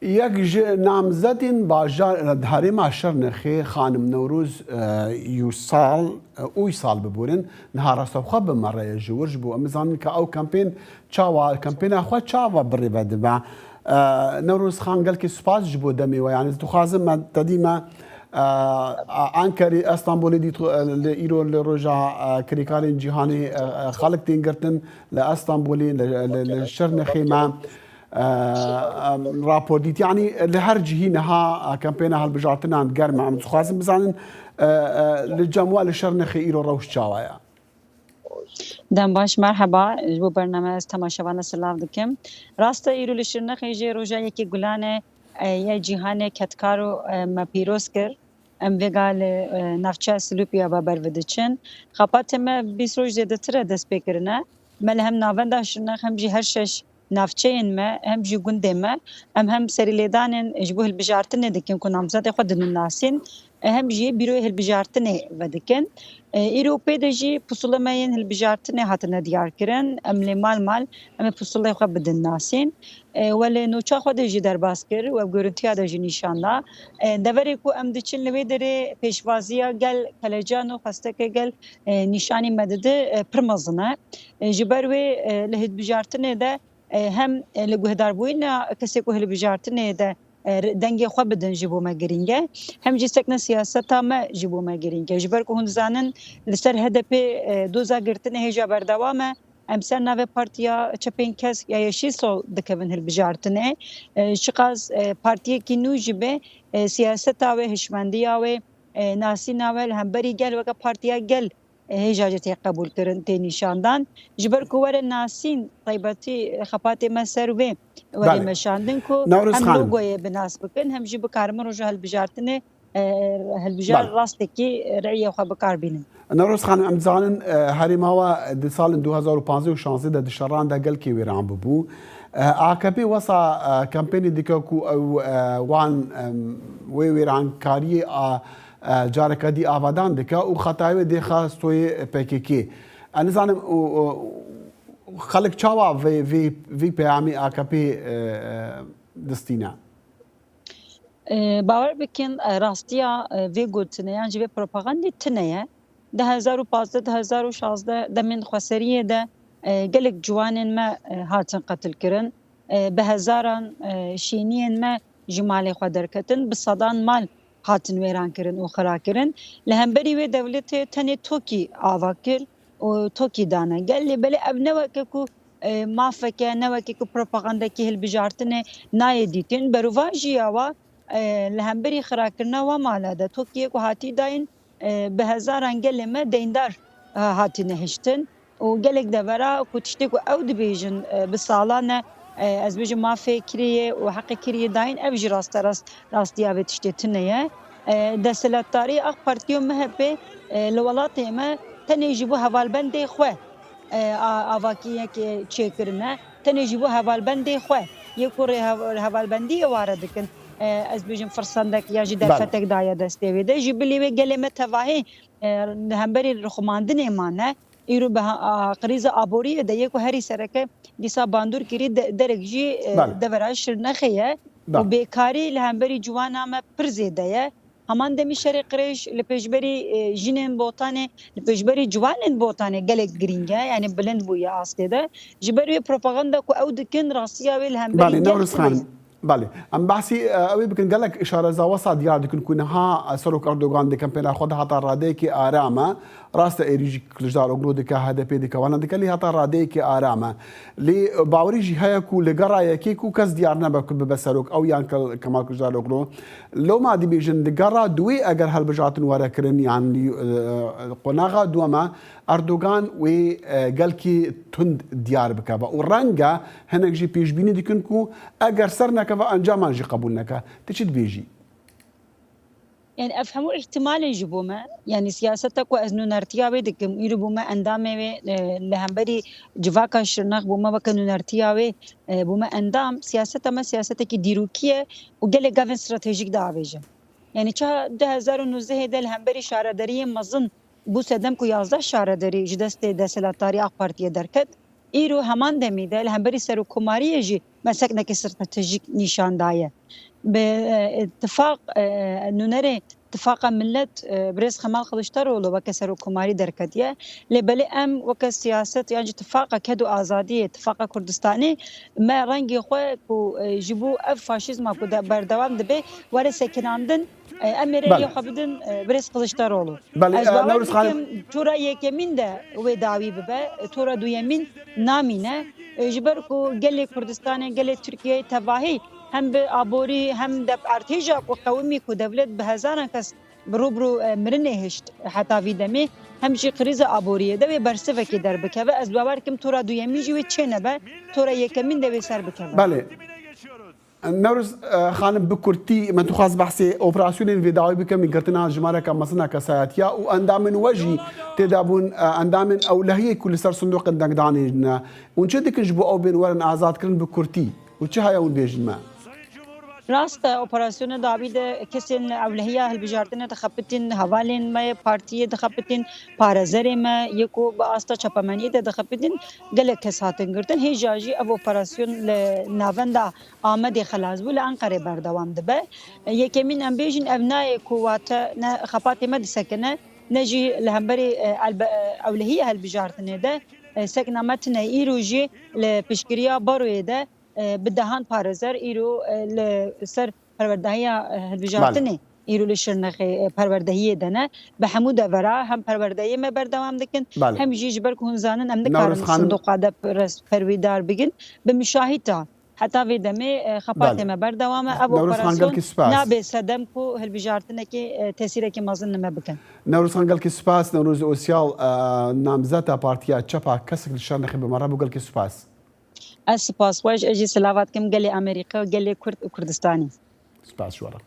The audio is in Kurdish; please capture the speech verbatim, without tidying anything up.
Yek ji namzetên bajar, herêma Şirnexê, xanim Newroz, e, Uysal, e, Uysal biborin, niha rastewxwe bi me re ye ji wir, ji bo em bizanin ke ew kampên çawa, kampêna xwe çawa birêve dibe. E, Newroz Xan, gelkî spas ji bo demê we. Yanî, dixwazim me, te dî me, e, Ankarê, Estanbulê dît, e, li îro li roja, e, kirêkarên cîhanê, e, e, xelk tên girtin, li Estanbulê, li, li, li Şirnexê me. Em, rapor dît. Yanî li her cihî niha, e, kampêna hilbijartinan germ e. Em dixwazin bizanin, e, e, li cem we li Şirnexê îro rewş çawa ye? Dem baş, merheba. Ji bo bername ez temaşevana silav dikim. Rast e, îro li Şirnexê jê roja yekê Gulanê, e, yê cîhanê kedkar û, e, me pîroz kir. Em vêga li, e, navçeya Silûpî ya Baber ve diçin. Xebatê me bîst roj zêdetir e dest pê kirine. Me li hem navenda Şirnex hem jî her şeş navçeyên me, hem jî gundê me, em hem serîlêdanên ji bo hilbijartinê dikin ku namzedê xwe dinasîn, e, hem jî bîroyê hilbijartinê vedikin. E, îro pê de jî pusula me yên hilbijartinê hatine diyarkirin. Em lê mal mal em ê pusulê xwe bidin nasîn. E, we li nûça xwe de jî derbas kir, we bi görüntüya de jî nîşan da. E, deverê ku em diçin li wê derê pêşvaziya gel, kelecan û xwesteke gel, e, nîşanî me dide, e, pir mezin e. E, ji ber wê, e, li hilbijartinê de, e, hem, e, li guhdarbûyîna kesê ku hilbijartinê de, e, dengê xwe bidin ji bo me girîng e, hem jî sekne siyaseta me ji bo me girîng e. Ji ber ku hûn dizanin li ser H D P, e, doza girtinê hêja berdewam e, em ser navê Partiya Çepên Kesk ya Yeşîl Sol dikevin hilbijartinê. E, çiqas, e, partiyekî nû jî be, e, siyaseta wê, hişmendiya wê, e, nasîna wê li hemberî gel weke Partiya Gel, e, hêja jî tê qebûlkirin, tê nîşandan. Ji ber ku were nasîn, taybetî, e, xepatê me ser wê were Belê. meşandin ku Newroz hem Xanim. logoyê bi nas bikin, hem jî bikarimin roja hilbijartinê, e, hilbijar Belê. rastekî reyê xwe bi kar bînin. Newroz Xanim, em dizanin, e, herêma we di salên du hezar û panzdeh û şanzdeh de di şeran de gelkî wêran bibû. E, A K P wesa, e, kampênê dike ku ew, e, wan, em, wê wêrankariyê a, e, careke dî avadan dike û xetayê wê dêxe stoyê P K K. Ez nizanim û, û xelk çawa vê, vê, vê peyamê A K P, e, e, distîne? E, bawer bikin, e, rastiya, e, vê gotinê yan jî vê propagandê tune ye. Du hezar û pazdeh, du hezar û şazdeh demên xweseriyê de, e, gelek ciwanên me, e, hatin qetilkirin. E, bi hezaran, e, şêniyên me ji malê xwe derketin, bi sedan mal hatin wêrankirin û xirakirin. Li hemberî wê dewletê tenê tokî ava kir û tokî dane gel. Lê belê ev ne weke ku, e, mafeke, ne weke ku propagandekî hilbijartinê nayê dîtin. Beruvan jî ya wa, e, li hemberî xirakirina wa mala de tokiyê ku hatî dayîn, e, bi hezaran gelê me deyndar, e, hatine hiştin. Û gelek devera ku tiştê ku ew dibêjin, e, bi salan e, e, ez bêjim mafê kiriyê û heqê kiriyê dayîn, ev jî rasterast, rastiya vê tiştê tune ye. E, desthilatdarî A K Partî û M H P, e, li welatê me tenê ji bo hevalbendê xwe, e, a-, avakiyek, e, çêkirine. Tenê ji bo hevalbendê xwe, yê ku rê hev-, hevalbendiyê ware dikin, e, ez bêjim firsendek ya jî Belê. derfetek daye destê wê de. Ji bilî wê gelê me tevahî, e, li hemberî rixumandinê mane. Îro bi ha-, a, krîza aboriyê de yê ku herî sereke dîsa bandor kirî de-, derek jî, e, Belê. devera Şirnexê ye. Belê. Û bêkarî li hemberî ciwana me pir zêde ye. Heman demî şerê qirêj li pêşberî, e, jinên Botanê, li pêşberî ciwanên Botanê gelek girîng e, yanî bilind bûye astê de. Ji ber wê propaganda ku ew dikin, rastiya wê li hemberî Belê, gel Newroz tune ye. Xanim. Belê. Em behsî, e, ew ê bikin, gelek şareza wesa diyar dikin ku niha, e, Serok Erdogan di kampêna xwe de heta radeyekê aram e. Rast e, êrî jî Kiliçdaroglu dike, H D P dike, wana dike, lê heta radeyekê aram e. Lê bawerî jî heye ku li gera yekê ku kes diyar nebe ku bibe serok, ew yan Ke-, Kemal Kiliçdaroglu. Loma dibêjin li gera duwê eger hilbijartin were kirin, yan, e, qonaxa duwem e, Erdogan wê, e, gelkî tund diyar bikeve û reng e hinek jî pêşbînî dikin ku eger ser nekeve encaman jî qebûl neke. Tu çi dibêjî? Yani ev hemû îhtimalên ji bo me, yani siyaseta ku ez nûnertiya wê dikim, îro bûme endamê wê, e, li hemberî civaka Şirnex bûme weke nûnertiya wê, e, bûme endam, siyaseta me siyasetekî dîrokî ye û gelek gavên stratejîk diavêje. Yani çawa du hezar û nûzdehê de li hemberî şaredariyên mezin bû sedem ku yazdeh şaredarî ji destê desthilatdarî A K Partiyê derket. Îro heman demî de li hemberî serokkomariyê jî me seknekî stratejîk nîşan daye. Bi, e, tifaq, e, nûnerê Tifaqa Millet, e, birêz Xemal Kılıçdaroğlu weke serokkomarî derketiye. Lê belê em weke siyaset yan jî tifaqa ked û azadiyê, tifaqa Kurdistanê, me rengê xwe ku, e, ji bo ev faşîzma ku de berdewam dibe were sekinandin, e, em ê rêyê Belê. xwe bidin, e, birêz Kılıçdaroğlu. Belê, Ez e, bawer Newroz Xanim. dikim tura yekemîn de wê dawî bibe, tura duyemîn namîne. E, ji ber ku gelê Kurdistanê, gelê Tirkiyeyê tevahî hem bi aborî hem de bi erdhêja ku qewimî ku dewlet bi hezaran kes bi rû bi rû, e, mirinê hişt heta vî demê, hem jî krîza aboriyê de wê bersivekê derbikeve. Ez bawer dikim tura duyemîn jî wê çênebe, tura yekemîn de wê ser bikeve. Belê. Newroz, e, Xanim, bi kurtî, me dixwaz behsê operasyonên vê dawî bikim, girtina jimareka mezin a kesayetiya û endamên we jî tê de bûn, e, endamên ewlehiyê ku li ser sindoqên dengdanê ne. Hûn çi dikin ji bo ew bên werin azadkirin bi kurtî? Û çi heye hûn bêjin me? Rast e, operasyona dawî de kesên ewlehiya hilbijartinê dixebitin, hevalên me yê partiyê dixebitin, parêzerê me yê ku bi asta çapemeniyê de dixebitin, gelek kes hatin girtin. Hêja jî ev operasyon li navenda Amedê xelas bû, li Enqerê berdewam dibe. Yekemîn em bêjin ev nayê ku wate ne xepatê me disekine, ne jî li hemberî, e, elbe-, e, ewlehiya hilbijartinê de, e, sekna me tune. Îro jî li piştgiriya baroyê de, e, bi dehan parêzer îro, e, li ser perwerdehiya, e, hilbijartinê Belê. îro li Şirnexê, e, perwerdehiyê de ne. Bi hemû devera hem perwerdehiyê me berdewam dikin, Belê. hem jî ji ber ku hûn zanin em Newroz nikarin Xanim. sindoqa de res-, perwîdar bigin. Bi muşahîta heta vê demê, e, xepatê Belê. me berdewam e. Ev Newroz Xan, operasyon gelkî spas. nabe sedem ku hilbijartinekê, e, tesîrekê mezin li me bikin. Newroz Xan, gelkî spas. Newroz Osyal, e, namzeta Partiya Çep a, kesek li Şirnexê bi me re bû, gelkî spas. Ez spas we, ez jî silava dikim gelê Amerîka, gelê Kurd û Kurdistanê. Spas ji we re.